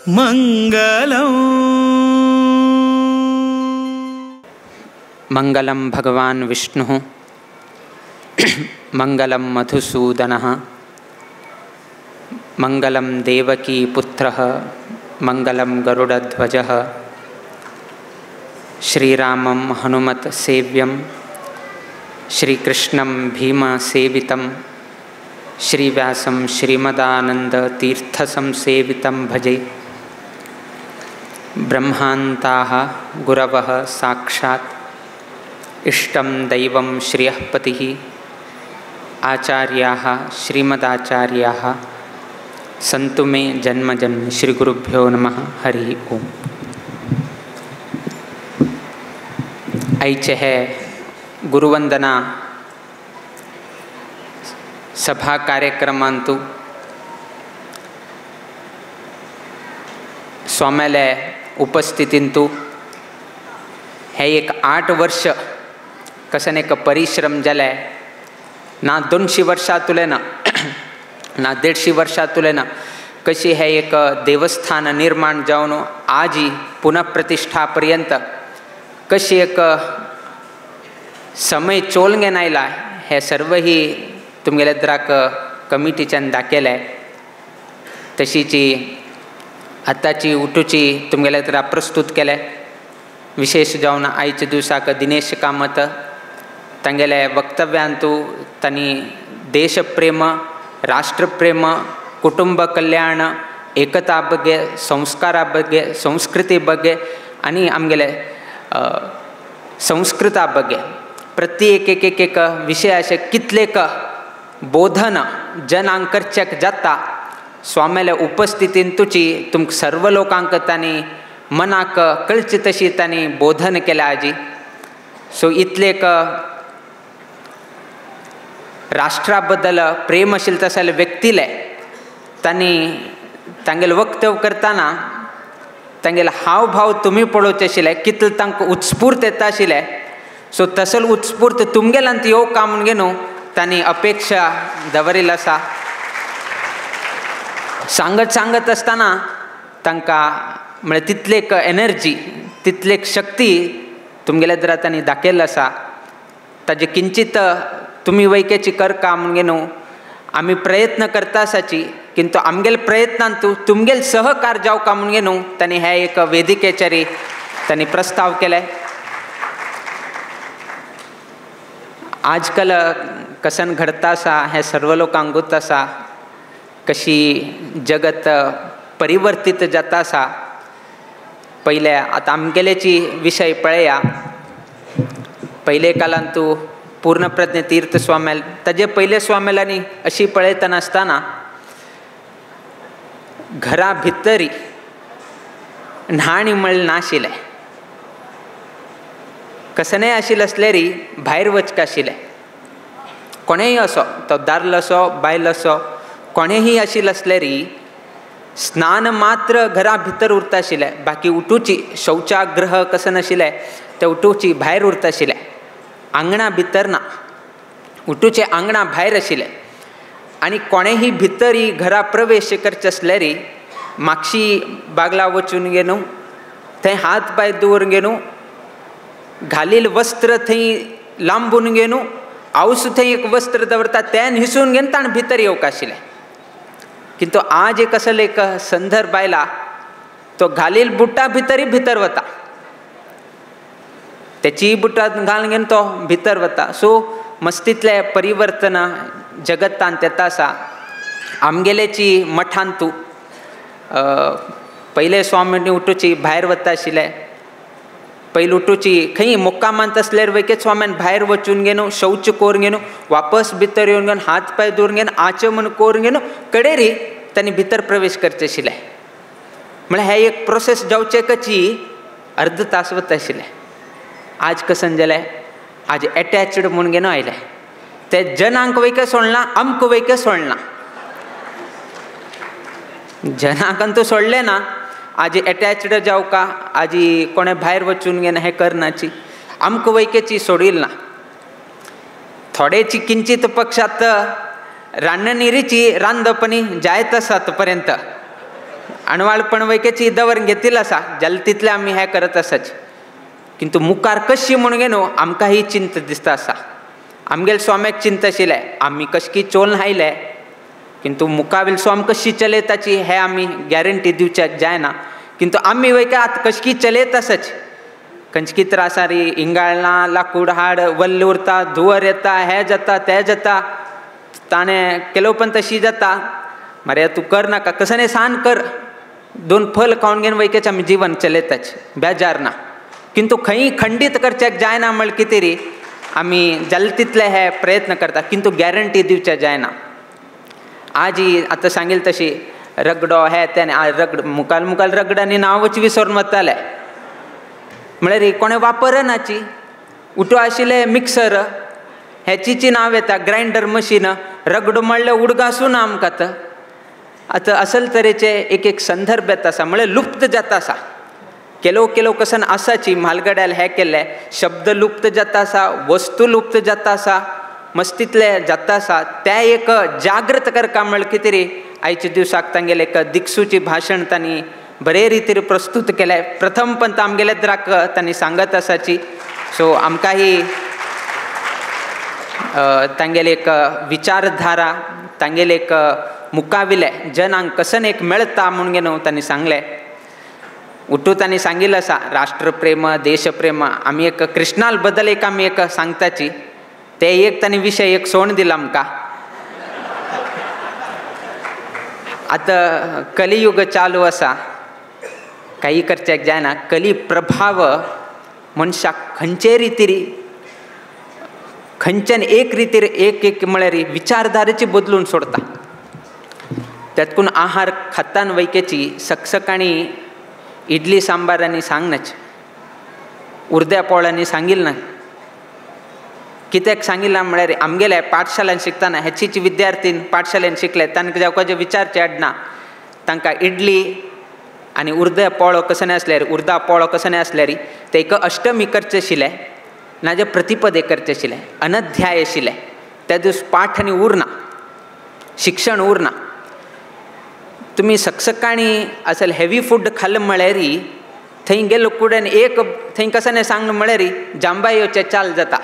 मंगलम। मंगलम भगवान विष्णुः मंगलम मधुसूदनः मंगलम देवकी पुत्रः मंगलम गरुड़ध्वजः। श्रीरामं हनुमत सेव्यं श्रीकृष्णं भीमसेवितं श्रीव्यासं श्रीमदानन्दतीर्थसंसेवितं भजे। ब्रह्मान्ताः गुरवः साक्षात् इष्टं दैवं श्रियः पतिः आचार्याः श्रीमदाचार्याः सन्तु मे जन्म जन्म। श्री गुरुभ्यो नमः। हरि ओम। आयचे हे गुरुवंदना सभा कार्यक्रमांतु स्वाम्याले उपस्थितींतु हे एक 8 वर्ष कसन एक परिश्रम जाले ना 200 वर्षां तुले ना ना 150 वर्षां तुले ना कशी हे एक देवस्थान निर्माण जावन आजी पुनःप्रतिष्ठापर्यंत कशी एक समय चोलंगेन आयला हे सर्वही तुमगेले द्राक कमिटीच्यान दाखयलें। तशीची आतांची उठूची तुमगेले द्रा प्रस्तुत केलें। विशेष जावन आयच्या दिवसाक दिनेश कामत तांगेले वक्तव्यांतु तांणी देशप्रेम, राष्ट्रप्रेम, कुटुंब कल्याण, एकता ಬಗ್ಗೆ, संस्कारा ಬಗ್ಗೆ, संस्कृती ಬಗ್ಗೆ आनी आमगेले संस्कृता ಬಗ್ಗೆ प्रति एक एक एक एक विशय अशें कितलेक बोधन जनांक करच्याक जाता। स्वाम्याल्या उपस्थितीन तुची तुमकां सर्व लोकांक तांणी मनाक कळची तशी तांणी बोधन केलें आजी। सो इतलेक राष्ट्रा बद्दल प्रेम आशिल्लें तसले व्यक्तीले तांणी तांगेलें वक्तव्य करतना तांगेले हावभाव तुमी पळोवचे आशिल्ले कितले तांकां उत्स्फूर्त येता आशिल्लें। सो तसल उत्स्फूर्त तुमगेल्यान येवका म्हूण न्हू तांणी अपेक्षा दवरिल्ली आसा। सांगत सांगत आसतना तांकां म्हळ्यार तितलेक एनर्जी, तितलेक शक्ती तुमगेल्या द्रा तांणी दाखयल्ली आसा। ताजे किंचित तुमी वैकेची करका म्हूण न्हू आमी प्रयत्न करता आसाची, किंतु आमगेले प्रयत्नांतु तुमगेले सहकार जावका म्हूण न्हू तांणी हे एक वेदिकेचेर तांणी प्रस्ताव केले। आजकाल कसन घडता आसा हें सर्व लोकांक गोत आसा, कशी जगत परिवर्तीत जाता आसा। पयले आतां आमगेलेची विशय पळया, पयले कालांतु पूर्णप्रज्ञ तीर्थ स्वाम्याल ताजे पयले स्वाम्यालांनी अशी पळयतना आसतना घरा भितरी न्हाणी म्हळ्ळें नाशिल्लें, कसनेय आशिल्लें आसल्यारी भायर वचका आशिल्लें। कोणेय असो तो दादलो असो बायल असो कोणेय आशिल्लें आसल्यारी स्नान मात्र घरा भितर उरता आशिल्लें, बाकी उठूची शौचागृह कसं नाशिल्लें तें उठूची भायर उरता आशिल्लें, आंगणा भितर ना, उठूचे आंगणा भायर आशिल्लें। आनी कोणेय भितरी घरा प्रवेश करचे आसल्यारी मागशी बागला वचून घेवन थंय हात पांय दवरून घेवन घालील वस्त्र थंय लांबून घेवन आवस थंय एक वस्त्र दवरता तें न्हिसून घेवन ताणें भितर येवंक आशिल्लें। किंतु आज एक असलो एक संदर्भ आयला तो घालील बुटां भितरी भितर वता, तेचीय बुटां घालून घेवन तो भितर वता। सो मस्तींतलें परिवर्तन जगतांत येता आसा। आमगेलेची मठांतू पयले स्वामी उठूची भायर वता आशिल्ले, पयलीं उठूची खंय मुक्कामांत आसल्यार वैकेच स्वाम्यान भायर वचून घेवन शौच करून घेवन वापस भितर येवन घेवन हात पांय धुवन घेवन आचमन करून घेवन कडेरी तांणी भितर प्रवेश करचे आशिल्ले। म्हळ्यार हें एक प्रोसेस जावचे कची अर्द तास वता आशिल्लें। आज कसन जालें, आज एटॅच्ड म्हूण घेवन आयलें, ते जनांक वैके सोडना, आमकां वैके सोडना, जनांक तो सोडलें ना। आजी एटॅच्ड जावका, आजी कोणें भायर वचून घेवन हें करनाची, आमकां वैकेची सोडील ना। थोडेची किंचित पक्षात रान्ननिरीची रांदपणी जायत आसात पर्यंत अणवाळपण वैकेची दवर घेतिल्लें आसा जालें तितलें आमी हें करत आसाच किंतु मुखार कशी म्हणून न्हू आमकां ही चिंता दिसता आसा. आमगेले स्वाम्याक चिंता आशिल्लें आमी कशकी चोलन आयले किंतु मुखावेल स्वाम कशी चलयताची हें आमी गॅरंटी दिवच्याक जायना किंतु आमी वयका आतां कशकी चलयत आसाच खंयची त्रासारी इंगाळना लाकूड हाड वल्ल उरता धुंवर येता हें जाता तें जाता ताणें केलो पण तशी जाता मरे तूं कर नाका कसं सान कर दोन फल खावन घेवन वयकेच आमी जीवन चलयताच बेजार ना किंतु खंय खंडीत करच्याक जायना म्हळ्यार कितें री आमी जालें तितले हे प्रयत्न करता किंतु गॅरंटी दिवच्या जायना. आजी आतां सांगील तशी रगडो हे तें रगड मुखाल मुखाल रगडांनी नांवच विसरून वताले म्हळ्यार कोणें वापरनाची उठो आशिल्लें मिक्सर हेचीची नांव येता ग्रायंडर मशीन रगडो म्हणल्यार उडगासूं ना आमकां आतां आतां असल तरेचे एक एक संदर्भ येता आसा म्हळ्यार लुप्त जाता आसा केलो केलो कसन आसाची म्हालगड्याल हें केल्लें शब्द लुप्त जाता आसा वस्तू लुप्त जाता आसा मस्तीतले जाता आसा त्या एक जागृत करका म्हळ्यार कितें री आयच्या दिवसाक तांगेलें एक दिक्सूची भाशण तांणी बरे रितीर प्रस्तूत केलें. प्रथम पंत आमगेले द्राक तांणी सांगत आसाची. सो आमकां ही तांगेले एक विचारधारा तांगेले एक मुखाविले जनांक कसन एक मेळता म्हणून न्हू तांणी सांगलें. उठू तांणी सांगिल्लें आसा राष्ट्रप्रेम देशप्रेम आमी एक कृष्णाल बद्दल एक आमी एक सांगताची ते एक तांणी विशय एक सोण दिला आमकां. आतां कलियुग चालू आसा काही करच्याक जायना कली प्रभाव मनशाक खंयचे रितीर खंयच्यान एक रितीर एक एक म्हळ्यार विचारधारेची बदलून सोडता. त्यातकून आहार खातान वैकेची सकसकाणी इडली सांबारांनी सांगनाच उर्द्या पोळ्यांनी सांगिल्लें ना कित्याक सांगिल्लां म्हळ्यार आमगेले पाठशाळेन शिकतना हेचीच विद्यार्थी पाठशाळेन शिकले तांकां जावपाचे विचारचे आडना तांकां इडली आनी उर्द्या पोळो कसो आसल्यार उर्दा पोळो कसो आसल्यार ते एक अष्टमी करचे आशिल्लें नाजाल्यार प्रतिपदे करचे आशिल्लें अनध्याय आशिल्लें त्या दीस पाठ आनी उरना शिक्षण उरना. तुमी सकसकाणी असल हेवी फूड खालें म्हळ्यार थंय गेलो कुडेन एक थंय कसं सांगलें म्हळ्यार जांबाय येवचें चाल जाता.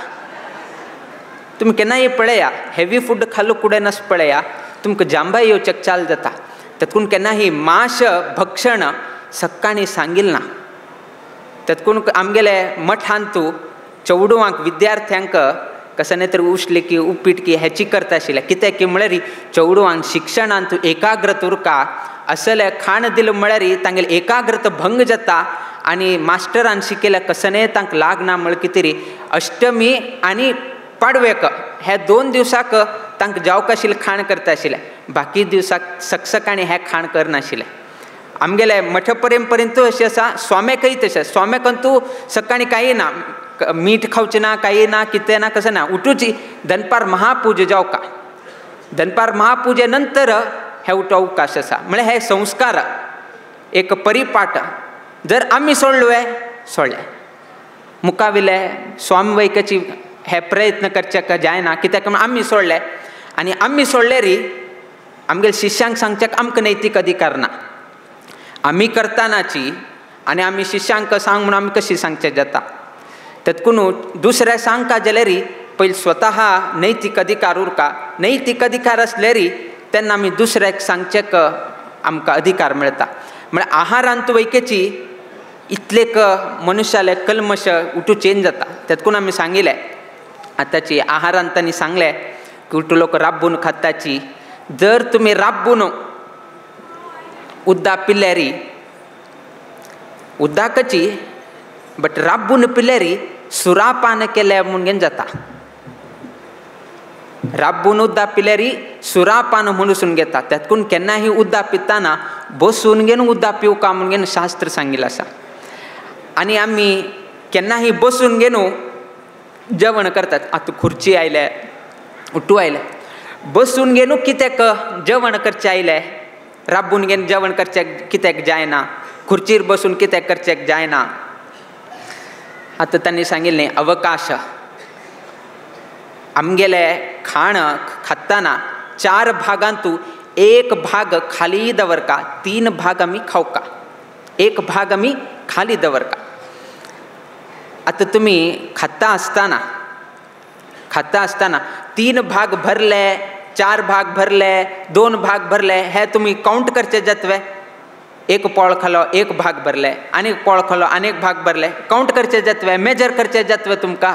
तुमी केन्नाय पळया हेवी फूड खालो कुडेन अशें पळया तुमकां जांबाय येवचें चाल जाता. तातूंत केन्नाय मांस भक्षण सक्काणी सांगिल्लें ना. तातूंत आमगेले मठांतू चेडवांक विद्यार्थ्यांक कसं न्ही तर उशली की उपीट की हेची करता आशिल्लें कित्याक की म्हळ्यार चेडवांक शिक्षणांत एकाग्रत उरका असलें खाण दिलें म्हळ्यार तांगेलें एकाग्रत भंग जाता आनी मास्टरान शिकयलें कसं तांकां लागना म्हळ्यार कितें री अष्टमी आनी पाडव्याक ह्या दोन दिवसाक तांकां जावंक आशिल्लें खाण करता आशिल्लें बाकी दिवसाक सकसकाणी हें खाण करनाशिल्लें. आमगेले मठ परंपरेंतू अशें आसा स्वाम्याकय तशें स्वाम्याकंतू सकाळीं कांय ना मीठ खावचें ना कांय ना कितें ना कशें ना उठूची दनपार महापूजा जावका दनपार महापुजे नंतर हे उठो अवकाश आसा म्हळ्यार हे संस्कार एक परिपाठ जर आमी सोडले सोडले मुखाविले स्वामी वैकाची हे प्रयत्न करच्याक जायना कित्याक आमी सोडले आनी आमी सोडले री आमगेले शिष्यांक सांगच्याक आमकां नैतीक अधिकार ना. आमी करतानाची आनी आमी शिष्यांक सांग म्हणून आमी कशी सांगचें जाता. तेतकून दुसऱ्या सांगका जाल्यार पयलीं स्वतः नैतीक अधिकार उरका नैतीक अधिकार आसल्यार तेन्ना आमी दुसऱ्याक सांगचेक आमकां अधिकार मेळटा. म्हळ्यार आहारांत वैकेची इतलेक मनुष्याले कल्मश उठू चेंज जाता. तेतकून आमी सांगिल्लें आतांची आहारांत तांणी सांगलें की उठू लोक राब्बून खाताची जर तुमी राब्बून उद्दा पिल्यार उद्दाकची बट राब्बून पिल्यार सुरापान केल्या म्हणून जाता. राब्बून उद्दा पिल्यार सुरापान म्हणून घेता. त्यातकून केन्नाय उद्दा पिताना बसून घेवन उद्दा पिवका म्हणून शास्त्र सांगिल्लें आसा. आनी आमी केन्नाय बसून घेवन जेवण करतात. आतां खुर्ची आयल्या उठू आयल्या बसून घेवन कित्याक जेवण करचें आयलें राब्बून घेवन जेवण करचें कित्याक जायना खुर्चीर बसून कित्याक करचें जायना. आतां तांणी सांगिल्लें अवकाश आमगेलें खाण खाताना चार भागांतू एक भाग खाली दवरका, 3 भाग आमी खावका, एक भाग आमी खाली दवरका। आतां तुमी खाता आसतना, खाता आसतना 3 भाग भरले, 4 भाग भरले, 2 भाग भरले, हे तुमी काउंट करचे जातवे। एक पोळ खालो एक भाग भरले, आनीक पोळ खालो आनीक भाग भरले, काउंट करचे जातवे, मेजर करचे जातवे तुमकां।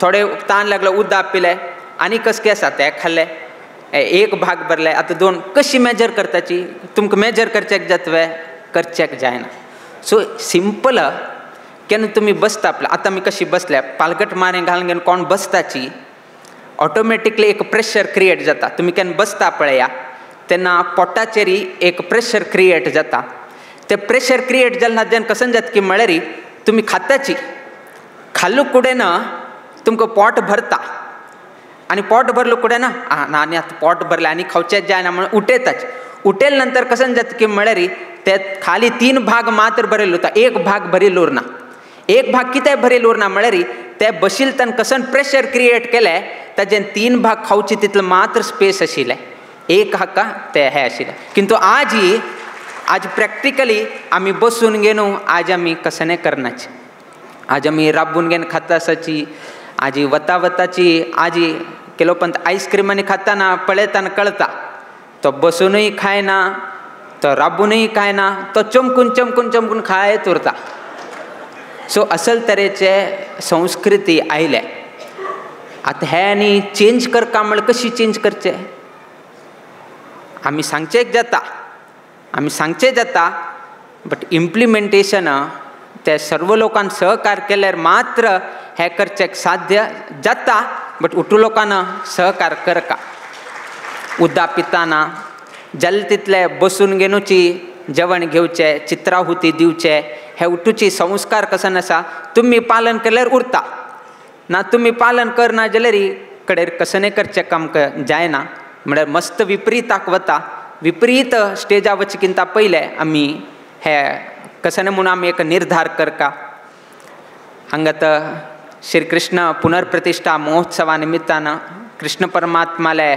थोडे तान लागलो उदक पिले आनी कसके आसा ते खाल्ले, एक भाग भरले, आतां 2 कशी मेजर करताची तुमकां मेजर करचेक जातवे, करचेक जायना। सो सिंपल केन्ना तुमी बसता आपल्या, आतां आमी कशी बसल्या पालगट मारें घालून घेवन कोण बसताची ऑटोमॅटिकली एक प्रेशर क्रिएट जाता। तुमी केन्ना बसता पळया तेन्ना पोटाचेर एक प्रेशर क्रिएट जाता। ते प्रेशर क्रिएट जालें ना जेन्ना कसन जाता की म्हळ्यार तुमी खाताची खाल्लू कुडें ना तुमकां पोट भरता आनी पोट भरलो कुडें ना ना आनी आतां पोट भरलें आनी खावचेंच जायना म्हणून उठयताच। उठयले नंतर कसन जाता की म्हळ्यार ते खाली 3 भाग मात्र भरिल्लो उरता, एक भाग भरिल्लो उरना। एक भाग कितें भरिल्लो उरना म्हळ्यार ते बशिल्ले तेन्ना कसन प्रेशर क्रिएट केलें ताजेन 3 भाग खावचे तितले मात्र स्पेस आशिल्लें, एक हाका ते हे आशिल्लें। किंतु आज ही आज प्रॅक्टिकली आमी बसून घेवन आज आमी कसने करनाचे, आज आमी राबून घेवन खाता आसाची, आजी वता वताची, आजी केलो पण आयस्क्रीम आनी खाताना पळयताना कळता तो बसुनूय खायना, तो राबुनूय खायना, तो चमकून चमकून चमकून खायत उरता। सो असल तरेचे संस्कृती आयले। आतां हे आनी चेंज करका म्हळ्यार कशी चेंज करचे आमी सांगचेक जाता, आमी सांगचें जाता, बट इम्प्लिमेंटेशन ते सर्व लोकांक सहकार केल्यार मात्र हें करचें साध्य जाता, बट उठू लोकांना सहकार करका। उदक पिताना जालें तितलें बसून घेवची, जेवण घेवचें, चित्राहुती दिवचें, हे उठूची संस्कार कसन आसा तुमी पालन केल्यार उरता ना, तुमी पालन करना जाल्यार कडेर कसने करचें काम जायना। म्हळ्यार मस्त विपरीताक वता, विपरीत स्टेजा वचकिंता पयलें आमी हे कसने म्हूण आमी एक निर्धार करका। हांगा श्री कृष्ण पुनर्प्रतिष्ठा महोत्सवा निमित्तान कृष्ण परमात्माले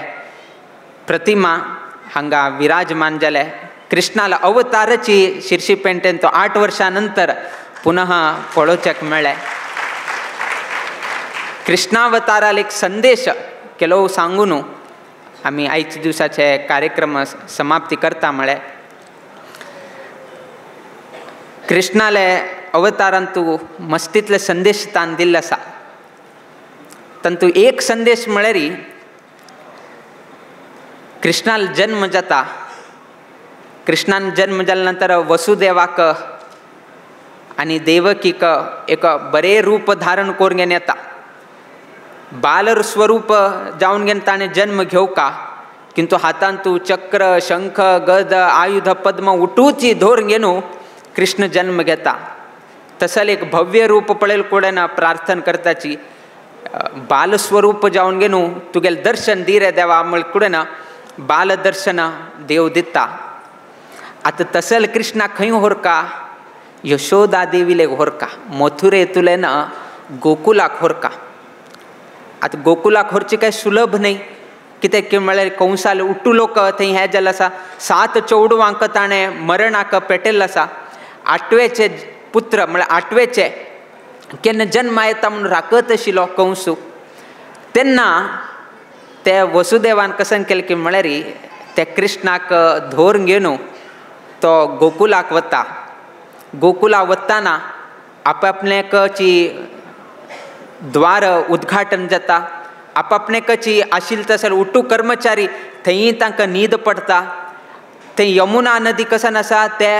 प्रतिमा हांगा विराजमान जाले। कृष्णाला अवताराची शिरशी पेंटेन तो 8 वर्षां नंतर पुनः पळोवच्याक मेळ्ळें। कृष्णावताराल एक संदेश केलो सांगून आमी आयच्या दिवसाचे कार्यक्रम समाप्ती करता म्हळें। कृष्णाले अवतारान तूं मस्तीतले संदेश तान दिल्ले आसा, तांतू एक संदेश म्हळ्यार कृष्णाल जन्म जाता। कृष्णान जन्म जाले नंतर वसुदेवाक आनी देवकीक एक बरें रूप धारण करून घेवन येता, बाल स्वरूप जावन घेवन ताणें जन्म घेवका, किंतु हातांतू चक्र शंख गद आयुध पद्म उठूची धोर घेवन कृष्ण जन्म घेता। तसल एक भव्य रूप पळयल कडेन प्रार्थना करताची बालस्वरूप जावन घेवन तुगेलें दर्शन दी रे देवा म्हळ कडेन बालदर्शन देव दिता। आतां तसल कृष्णा खंय व्हरका, यशोदा देवीले व्हरका, मथुरेंतुल्यान गोकुलाक व्हरका। आतां गोकुलाक व्हरचें कांय सुलभ न्हय, कित्याक की म्हळ्यार कंसाले उठू लोक थंय हें जालें आसा, 7 चेडवांक ताणें मरणाक पेटयल्लें आसा। 8वेचे पुत्र म्हळ्यार 8वेचे केन्ना जन्मा येता म्हूण राखत आशिल्लो कंसू, तेन्ना ते वसुदेवान कसन केलें की म्हळ्यार ते कृष्णाक धोर घेवन तो गोकुलाक वता। गोकुला वताना आपापल्याकची द्वार उद्घाटन जाता, आपापल्याकची आशिल्ले तसो उठू कर्मचारी थंय तांकां न्हीद पडटा। थंय यमुना नदी कसन आसा ते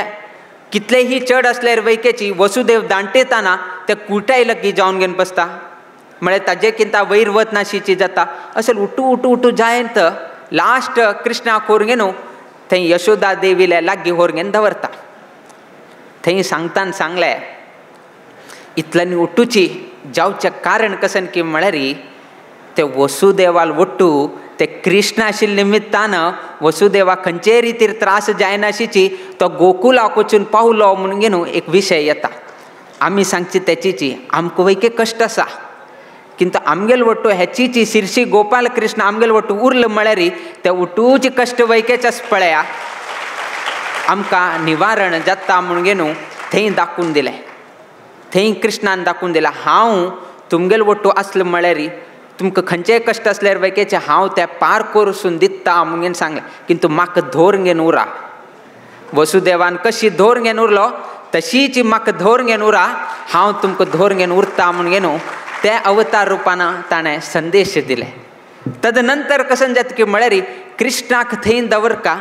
कितलेही चड आसल्यार वैकेची वसुदेव दांटेताना ते कुटाय लागीं जावन घेवन बसता, म्हळ्यार ताजे किंता वयर वतनाशीची जाता। अशें उठू उठू उठू जायत लास्ट कृष्णाक व्हरून घेवन थंय यशोदा देवीले लागीं व्हरून घेवन दवरता। थंय सांगतान सांगलें इतल्यांनी उठूची जावचें कारण कसन की म्हळ्यार ते वसुदेवाल वट्टू ते कृष्ण आशिल्ले निमित्तान वसुदेवा खंयचेय रितीर त्रास जायनाशीची तो गोकुलाक वचून पावलो म्हणून घेवन एक विशय येता। आमी सांगची तेचीची आमकां वयके कश्ट आसा, किंतु आमगेल ಒಟ್ಟು ಹೆಚ್ಚೀಚಿ ಶಿರ್ಸಿ ಗೋಪಾಲ ಕೃಷ್ಣ आमगेल ಒಟ್ಟು उरल म्हळ्यार ते उटूची कश्ट वैकेच पळया आमकां निवारण जाता म्हणून न्हू थंय दाखोवन दिलें. थंय कृष्णान दाखोवन दिलें हांव तुमगेल ಒಟ್ಟು आसलें म्हळ्यार तुमकां खंयचेय कश्ट आसल्यार वैकेचे हांव ते पार करून दिता म्हणून सांगलें. किंतु म्हाका धोर घेवन उरा. वसुदेवान कशी धोर घेवन उरलो तशीच म्हाका धोर घेवन उरा, हांव तुमकां धोर घेवन उरता म्हणून न्हू ते अवतार रुपान ताणें संदेश दिले. तदनंतर कसन जाता की म्हळ्यार कृष्णाक थंय दवरका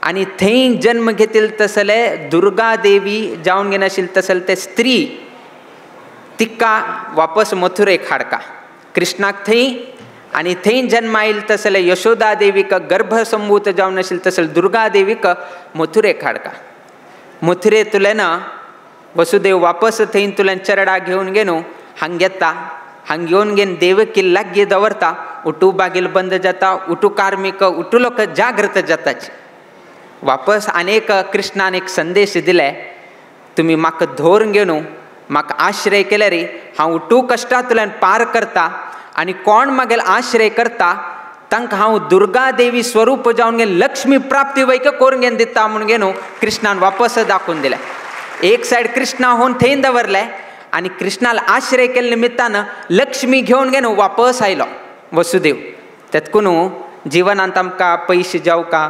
आनी थंय जन्म घेतील तसले दुर्गा देवी जावन घेनाशिल्ले तसले ते स्त्री तिका वापस मथुरेक हाडका. कृष्णाक थंय आनी थंय जन्म आयल तसले यशोदा देवीक गर्भसंभूत जावन आशिल्ले तसले दुर्गा देवीक मथुरेक हाडका. मथुरेंतल्यान वसुदेव वापस थंय तुल्यान चरडा घेवन घेवन हांग येता. हांग घेवन घेवन देवकी लागीं दवरता. उटू बागील बंद जाता, उटू कार्मीक उटू लोक जागृत जाताच. वापस आनेक कृष्णान एक संदेश दिले, तुमी म्हाका धोर घेवन म्हाका आश्रय केल्यार हांव उटू कश्टांतल्यान पार करता आनी कोण म्हागेल आश्रय करता तांकां हांव दुर्गा देवी स्वरूप जावन घेवन लक्ष्मी प्राप्ती वैक करून घेवन दिता म्हणून न्हू कृष्णान वापस दाखोवन दिलें. एक सायड कृष्णा होवन थंय दवरलें आनी कृष्णाला आश्रय केल्ले निमित्तान लक्ष्मी घेवन घेवन वापस आयलो वसुदेव. तेतकून जिवनांत आमकां पयशे जावका,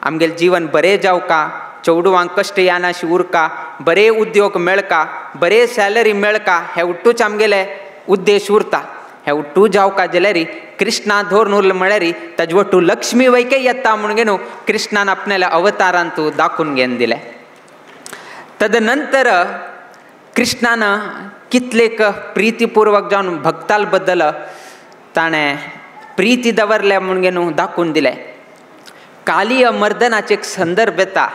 आमगेलें जीवन बरें जावका, चेडवांक कश्ट येनाशी उरका, बरे उद्योग मेळका, बरे सॅलरी मेळका, हे उट्टूच आमगेले उद्देश उरता. हे उट्टू जावका जाल्यार कृष्णा धोर उरलें म्हळ्यार ताजे वट्टू लक्ष्मी वैके येता म्हणून न्हू कृष्णान आपणाल्या अवतारांत दाखोवन घेवन दिलें. तदनंतर कृष्णान कितलेक प्रितीपूर्वक जावन भक्ताल बद्दल ताणें प्रिती दवरल्या म्हणून न्हू दाखोवन दिलें. कालिय मर्दनाचे एक संदर्भ येता.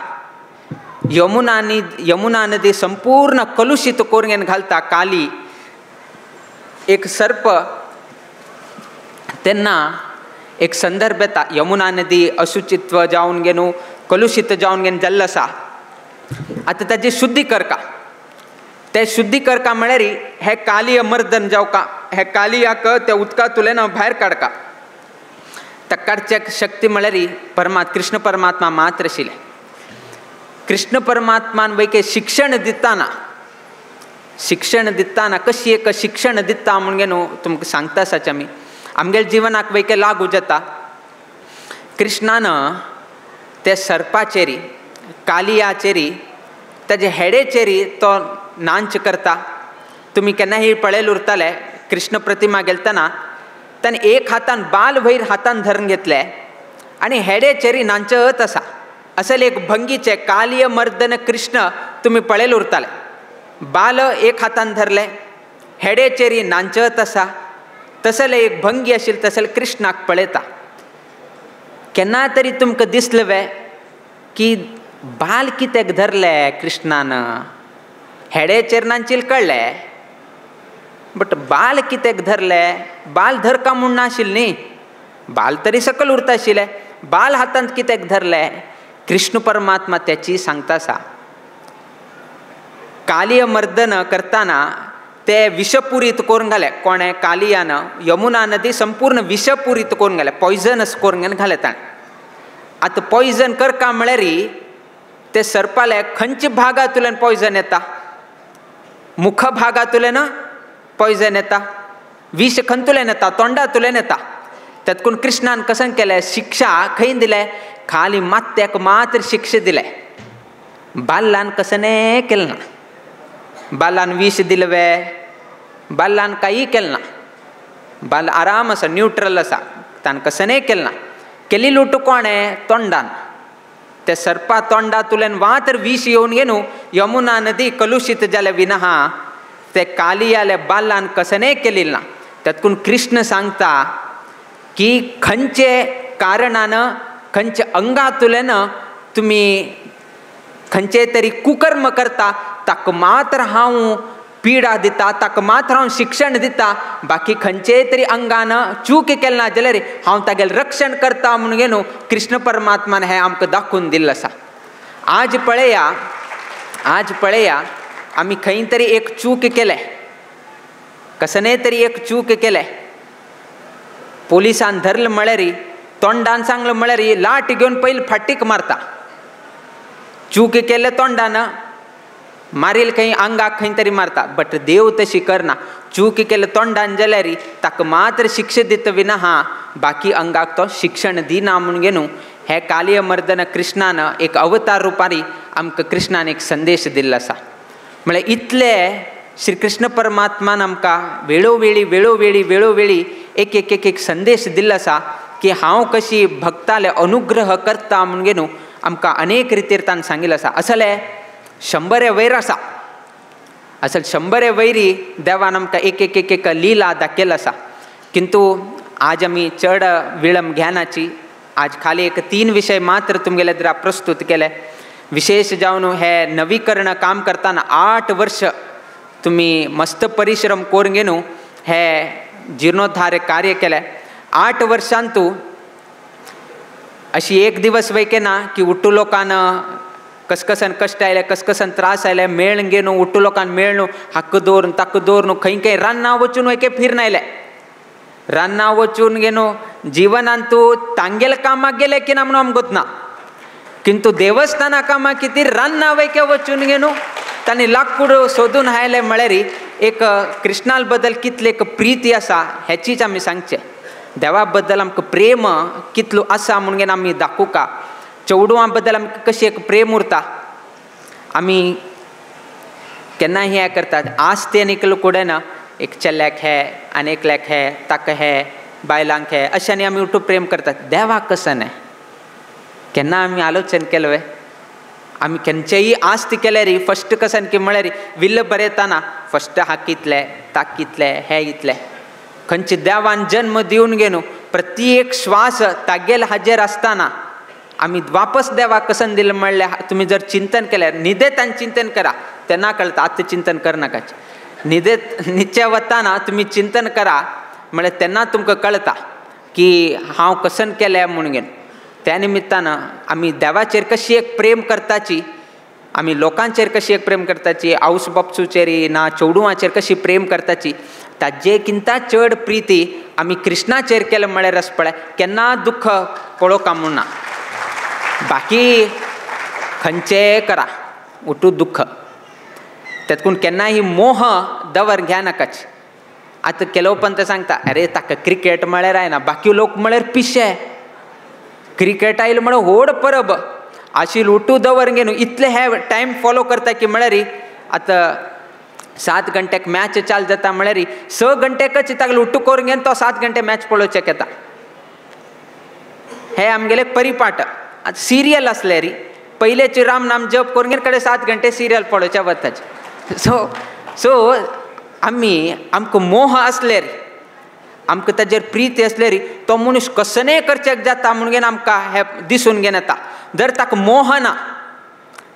यमुना नदी संपूर्ण कलुशीत करून घालता काली एक सर्प. तेन्ना एक संदर्भ येता यमुना नदी अशुचित्व जावन घेवन कलुशीत जावन घेवन जाल्लो आसा. आतां ताजी शुद्धी करका. ते शुद्धी करका म्हळ्यार हे कालिय मर्दन जावका, हे कालियाक त्या उदकांतल्यान भायर काडका. त्या काडच्या शक्ती म्हळ्यार परमात्मा कृष्ण परमात्मा मात्र आशिल्ले. कृष्ण परमात्मान वैके शिक्षण दिताना, शिक्षण दिताना कशी एक शिक्षण दिता म्हणून न्हू तुमकां सांगता आसाच आमी आमगेल्या जिवनाक वैके लागू जाता. कृष्णान ते सर्पाचेरी कालियाचेरी ताजे हेडेचेरी तो नाच करता. तुमी केन्नाय पळयल उरताले कृष्ण प्रतिमा गेलतना ताणें एक हातान बाल वयर हातान धरून घेतले आनी हेडेचेरी नाचत आसा. असल एक भंगीचे कालिय मर्दन कृष्ण तुमी पळयल उरताले. बाल एक हातान धरले, हेडेचेरी नाचत आसा, तसले एक भंगी आशिल्ली तसले कृष्णाक पळयता. केन्ना तरी तुमकां दिसलें वे की बाल कित्याक धरले कृष्णान, हेडेचेर नाचील कळ्ळें, बट बाल कित्याक धरले? बाल धरका म्हूण नाशिल्लें न्ही, बाल तरी सकयल उरता आशिल्लें, बाल हातांत कित्याक धरले? कृष्ण परमात्मा त्याची सांगता आसा. कालिय मर्दन करताना ते विषपुरीत करून घाले. कोणें? कालियान यमुना नदी संपूर्ण विषपुरीत करून घाले, पॉयजनस करून घाले ताणें. आतां पॉयजन करका म्हळ्यार ते सर्पाले खंयच्या भागांतल्यान पॉयजन येता? मुख भागांतल्यान पॉयजन येता, विष खंतुल्यान येता, तोंडांतल्यान येता. तेतकून कृष्णान कशें केलें? शिक्षा खंय दिले? खाली मात्याक मात्र शिक्षा दिले, बाल्लान कसने केलें ना. बालान विष दिलें वे, बालान कांय केलें ना, बाल आराम आसा, न्यूट्रल आसा, ताणें कसने केलें ना. केली लूट कोणें? तोंडान. ते सर्पा तोंडांतल्यान वातर विष येवन घेवन यमुना नदी कलुशीत जाल्या विना ते कालियाले बालान कसने केली ना. तेतकून कृष्ण सांगता की खंयचे कारणान खंयच्या अंगांतल्यान तुमी खंयचे तरी कुकर्म करता ताका मात्र हांव पिडा दिता, ताका मात्र हांव शिक्षण दिता, बाकी खंयचे तरी अंगान चूक केलें ना जाल्यार हांव तागेलें रक्षण करता म्हणून न्हू कृष्ण परमात्मान हें आमकां दाखोवन दिल्लें आसा. आज पळया, आज पळया आमी खंय तरी एक चूक केलें, कसने तरी एक चूक केले पोलिसान धरलं म्हळ्यार तोंडान सांगलं म्हळ्यार लाट घेवन पयलीं फाटीक मारता. चूक केले तोंडान मारील खंय आंगाक खंय तरी मारता, बट देव तशी करना. चूक केले तोंडान जाल्यार ताका मात्र शिक्षा दिता विना हा बाकी अंगाक तो शिक्षण दिना म्हणून घेवन हे कालिय मर्दन कृष्णान एक अवतार रुपारी आमकां कृष्णान एक संदेश दिल्लो आसा. म्हळ्यार इतले श्री कृष्ण परमात्मान आमकां वेळोवेळी वेळोवेळी वेळोवेळी एक एक एक एक संदेश दिल्लो आसा की हांव कशी भक्ताले अनुग्रह करता म्हणून घेवन आमकां अनेक रितीर ताणें सांगिल्लें आसा. असले 100 वयर आसा, असल 100 वयरी देवान आमकां एक एक एक एक लिला दाखयला आसा. किंतु आज आमी चड विळंब घेनाची, आज खाली एक 3 विशय मात्र तुमगेले द्रा प्रस्तुत केले. विशेष जावन हे नवीकरण काम करतना 8 वर्ष तुमी मस्त परिश्रम करून घेवन हे जीर्णोद्धार कार्य केले. 8 वर्षांतू अशी एक दिवस वैके ना की उट्टू लोकान कसकसन कष्ट आयले, कसकसन त्रास आयले, मेळ घेवन उट्टू लोकान मेळ्ळू हक्क दवरून ताक्क दवरून खंय खंय रान्ना वचून वैके फिरून आयले. रान्ना वचून घेवन जिवनान तूं तांगेल कामाक गेले की ना म्हणून आमकां गोतना, किंतु देवस्थाना कामाक कितें रान्ना वैके वचून घेवन तांणी लाकूड सोदून आयले. म्हळ्यार एक कृष्णा बद्दल कितले एक प्रिती आसा हेचीच आमी सांगचें. देवा बद्दल आमकां प्रेम कितलो आसा म्हणून घेवन आमी दाखोवका. चेडवां बद्दल आमकां कशी एक प्रेम उरता, आमी केन्नाय हें करतात. आज ते एकलो कुडें ना एक चल्याक हे आनी एकल्याक हे ताका हे बायलांक हे अशांनी आमी उठू प्रेम करतात. देवाक कसं न्हय केन्ना आमी आलोचन केलें वे? आमी केन्चेय आस्त केल्यार फस्ट कसन की म्हळ्यार विल्ल बरयतना फस्ट हाक इतले ताक इतले हे इतले. खंयचे देवान जन्म दिवन घेवन प्रत्येक श्वास तागेल हाजेर आसतना आमी वापस देवाक कसन दिलें म्हणल्यार तुमी जर चिंतन केल्यार न्हिदेत आनी चिंतन करा तेन्ना कळटा. आतां चिंतन करनाकाच, न्हिदेत न्हिदचे वतना तुमी चिंतन करा म्हळ्यार तेन्ना तुमकां कळटा की हांव कसन केलें म्हणून घेवन. त्या निमित्तान आमी देवाचेर कशी एक प्रेम करताची, आमी लोकांचेर कशी एक प्रेम करताची, आवस बापसूचेर ना चेडवांचेर कशी प्रेम करताची, ताजे किंता चड प्रिती आमी कृष्णाचेर केलें म्हळ्यार अस पळय केन्ना दुःख पळोवंक म्हूण ना. बाकी खंयचेय करा उठू दुःख तेतकून केन्नाय मोह दवर घ्या नाकाच. आतां केलो पण ते सांगता अरे ताका क्रिकेट म्हळ्यार आयना, बाकी लोक म्हळ्यार पिशे, क्रिकेट आयलें म्हळ्यार व्हड परब आशी उठू दवर घेवन इतले हे टायम फॉलो करता की म्हळ्यार आतां 7 घंट्याक मॅच चालू जाता म्हळ्यार 6 घंट्याकच तागेलो उठू करून घेवन तो 7 घंटे मॅच पळोवचेक येता. हे आमगेले परिपाठ. आतां सिरियल आसले री पयलेचे राम नाम जप करून घेवन कडेन 7 घंटे सिरियल पळोवच्या वताचे. सो सो आमी आमकां मोह आसले री आमकां ताजेर प्रिती आसले री तो मनीस कसनेय करचेक जाता म्हणून घेवन आमकां हें दिसून घेवन येता. जर ताका मोह ना,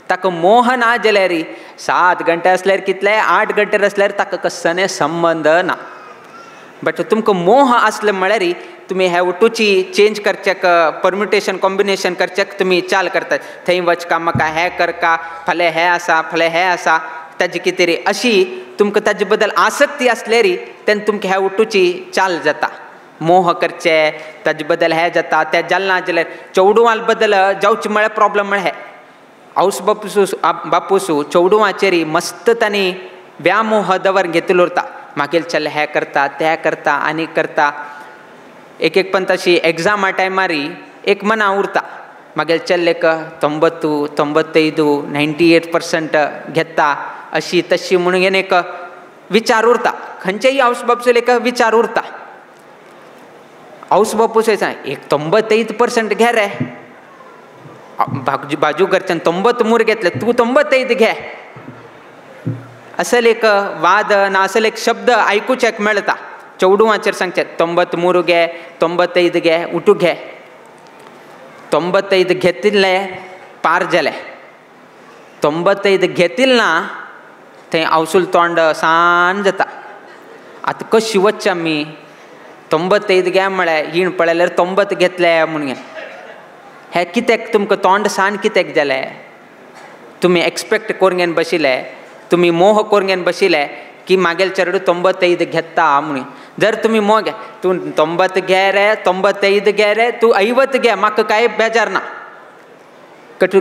ताका मोह ना जाल्यार 7 घंटे आसल्यार कितले 8 घंटे आसल्यार ताका कसने संबंद ना. बट तुमकां मोह आसले म्हळ्यार तुमी हे उठूची चेंज करचेक परम्युटेशन कॉम्बिनेशन करचेक तुमी चाल करतात. थंय वचका म्हाका हें करका, फाल्यां हें आसा फाल्यां हें आसा ताजी कितें री अशी तुमकां ताजे बद्दल आसक्ती आसल्यार तेन्ना तुमकां ह्या उठूची चाल जाता. मोह करचे ताजे बद्दल हें जाता तें जालें ना जाल्यार चेडवां बद्दल जावचें म्हळ्यार प्रोब्लम म्हळ्यार हें आवस बापूसू बापूसू चेडवांचेर मस्त तांणी व्यामोह दवर घेतिल्लो उरता. मागीर चल हें करता तें करता आनी करता. एक एक पण तशी एग्जामा टायमार एक मना उरता मागीर चल्लेक 90 95 98% घेता अशी तशी म्हणून घेवन एक विचार उरता. खंयचेय आवस बापूस एक विचार उरता. आवस बापूस एक 95% घे रे, बाजू घरच्यान 93 घेतले तूं 95 घे, असल एक वाद ना असल एक शब्द आयकुचेक मेळटा. चेडवांचेर सांगचे 93 घे 95 घे उठू घे. 95 घेतिल्ले पार जाले, 95 घेतिल ना थंय आवसूल तोंड सान जाता. आतां कशी वचचें आमी 95 घे म्हळ्यार हीण पळयल्यार 90 घेतले म्हणून घे. हें कित्याक तुमकां तोंड सान कित्याक जालें? तुमी एक्सपेक्ट करून घेवन बशिल्ले, तुमी मोह करून घेवन बशिल्ले की मागेल चेडू 95 घेता म्हणून. जर तुमी मोग तूं 90 घे रे 95 घे रे तूं 50 घे म्हाका कांय बेजार ना, कट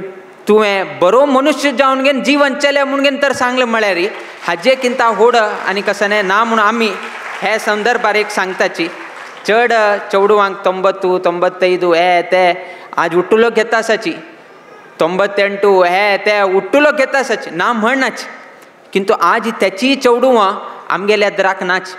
तुवें बरो मनुष्य जावन घेन जीवन चले म्हणून घेन तर सांगलें म्हळ्यार हाजे किंता होड आनी कसं ना म्हणून आमी हे संदर्भार एक सांगताची. चड चेडवांक 90 95 हे ते आज उट्टुलो घेता आसाची, 98 हे ते उट्टुलो घेता आसाची ना म्हणनाच, किंतु आज त्याची चेडवां आमगेल्या द्राक नाच,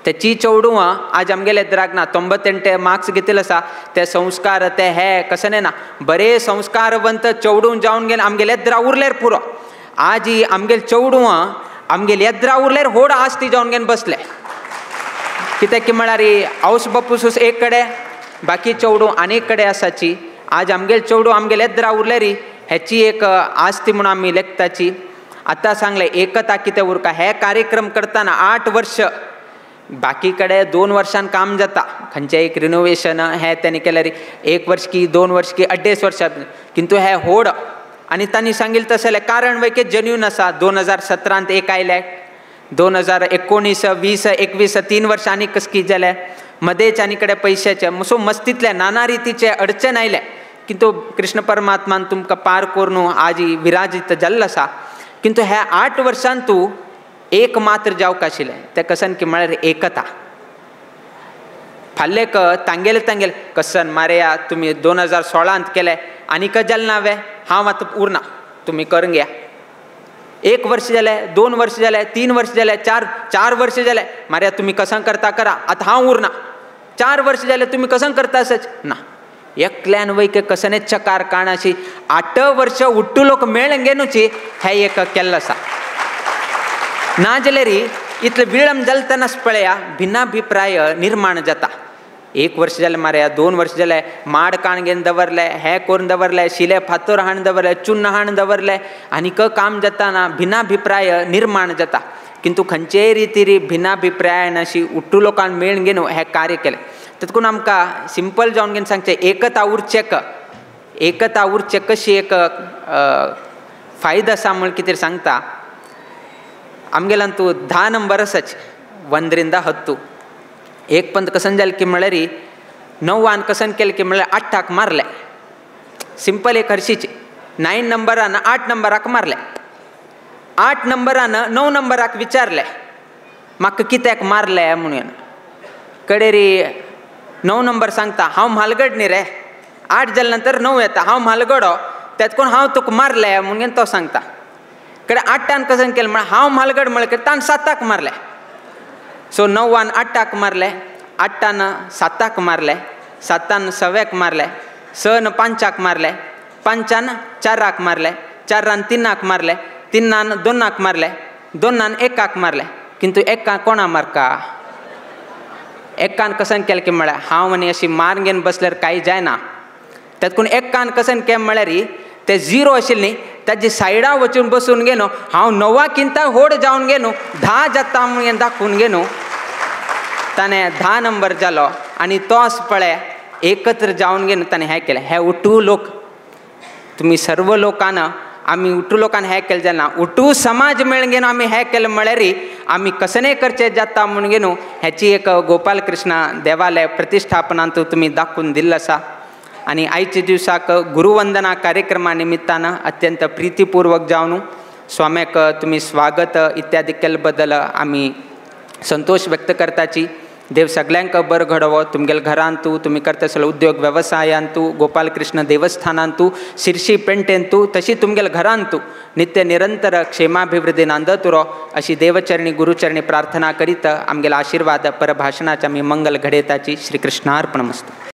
त्याची चेडवां आज आमगेल्या द्राक ना. 98 मार्क्स घेतले आसा ते संस्कार ते हे कसं ना बरे संस्कारवंत चेडूं जावन गेले आमगेल्या द्रा उरल्यार पुरो. आज आमगेले चेडवां आमगेल्या द्रा उरल्यार होड आस्ती जावन घेवन बसले, कित्याक की म्हळ्यार आवस बापूस एक कडेन बाकी चेडूं आनी एक कडेन आसाची. आज आमगेले चेडूं आमगेल्या द्रा उरल्यार हेची एक आस्ती म्हणून आमी लेखताची. आतां सांगलें एकता कितें उरका हे कार्यक्रम करतना 8 वर्ष बाकी कडेन 2 वर्षान काम जाता, खंयचें एक रिनोवेशन हें तेणी केल्यार 1 वर्ष की 2 वर्ष की 2.5 वर्षां, किंतु हे होड आनी तांणी सांगिल्लें तशें कारण वय जेन्यून आसा. 2017 एक आयले, 2019 20 21 3 वर्षां आनी कसकी जालें मदेच आनी कडेन पयशाचे सो मस्तींतले नाना रितीचे अडचण आयले, किंतु कृष्ण परमात्मान तुमकां पार करून आज विराजीत जाल्लो आसा. किंतु ह्या 8 वर्षांत तूं एक मात्र जावंक आशिल्लें तें कसन की म्हळ्यार एकता. फाल्लेक तांगेले तांगेले कसन मारया तुमी 2016 केलें आनीक जालें ना वे हांव आतां उरना तुमी करून घ्या. 1 वर्ष जालें, 2 वर्ष जालें, 3 वर्ष जालें, 4 वर्ष जालें मारया तुमी कसं करता करा आतां हांव उरना. 4 वर्ष जालें तुमी कसं करता आसच ना, एकल्यान वय कसने चकार काणाशी 8 वर्ष उट्टू लोक मेळ्ळें घेनुची हें एक केल्लो आसा. ना जाल्यार इतले विळंब जाल तेन्नाच पळया भिन्नाभिप्राय निर्माण जाता. 1 वर्ष जालें मारया 2 वर्ष जालें माड काण घेवन दवरलें, हें करून दवरलें, शिले फातर हाण दवरले, चुन्न हाण दवरलें आनीक काम जाताना भिन्नाभिप्राय निर्माण जाता. किंतु खंयचेय रितीर भिन्नाभिप्रायान अशी उट्टू लोकांक मेळून घेवन हें कार्य केलें. तेतून आमकां सिंपल जावन घेवन सांगचें एकता उरचेक, एकता उरचेक कशी एक फायदो आसा म्हूण कितें सांगता. आमगेल्यान तूं 10 नंबर आसाच 1 ರಿಂದ 10. एक पंत कसन जालें की म्हळ्यार 9 कसन केलें की म्हळ्यार 8 मारलें, सिंपल एक हरशीची 9 नंबरान 8 नंबराक मारलें, 8 नंबरान 9 नंबराक विचारलें म्हाका कित्याक मारलें म्हणून. कडेरी 9 नंबर सांगता हांव म्हालगड न्ही रे, 8 जाले नंतर 9 येता हांव म्हालगडो तेतकून हांव तुका मारलें म्हणून तो सांगता. कडे 8 कसन केलें म्हळ्यार हांव म्हालगड म्हळ्यार ताण 7 मारलें, सो 9 8 मारलें, 8 7 मारलें, 7 6 मारलें, 6 5 मारलें, 5 4 मारलें, 4 3 मारलें, 3 2 मारलें, 2 1 मारलें. किंतु 1 कोणा मारका 1 कसन केलें की म्हळ्यार हांव आनी अशी मार घेवन बसल्यार कांय जायना. तेतकून 1 कसन केलें म्हळ्यार ते 0 आशिल्लें न्ही ताजी सायडा वचून बसून घेनो हांव 9 किंता होड जावन घेनो 10 जाता म्हणून दाखोवन घेनो ताणें 10 नंबर जालो आनी तोच पळय एकत्र जावन घेवन ताणें हें केलें. हे उटू लोक तुमी सर्व लोकांना आमी उटू लोकांना हें केलें जालें ना, उटू समाज मेळून घेवन आमी हें केलें म्हळ्यार आमी कसनें करचें जाता म्हणून घेवन हेची एक गोपाल कृष्णा देवालय प्रतिश्ठापनांत तुमी दाखोवन दिल्लो आसा. आनी आयच्या दिवसाक गुरुवंदना कार्यक्रमा निमित्तान अत्यंत प्रितीपूर्वक जावन स्वाम्याक तुमी स्वागत इत्यादी केल्ले बद्दल आमी संतोष व्यक्त करताची. देव सगळ्यांक बरो घडोवो, तुमगेले घरांतू, तुमी करता आसलो उद्योग वेवसायांतू, गोपालकृष्ण देवस्थानांतू, शिरशी पेंटेंतू, तशी तुमगेले घरांतू नित्य निरंतर क्षेमाभिवृद्धी नांदत उरो अशी देवचरणी गुरुचरणी प्रार्थना करीत आमगेले आशीर्वाद परभाषणाचे आमी मंगल घडयताची. श्रीकृष्णार्पणमस्तु.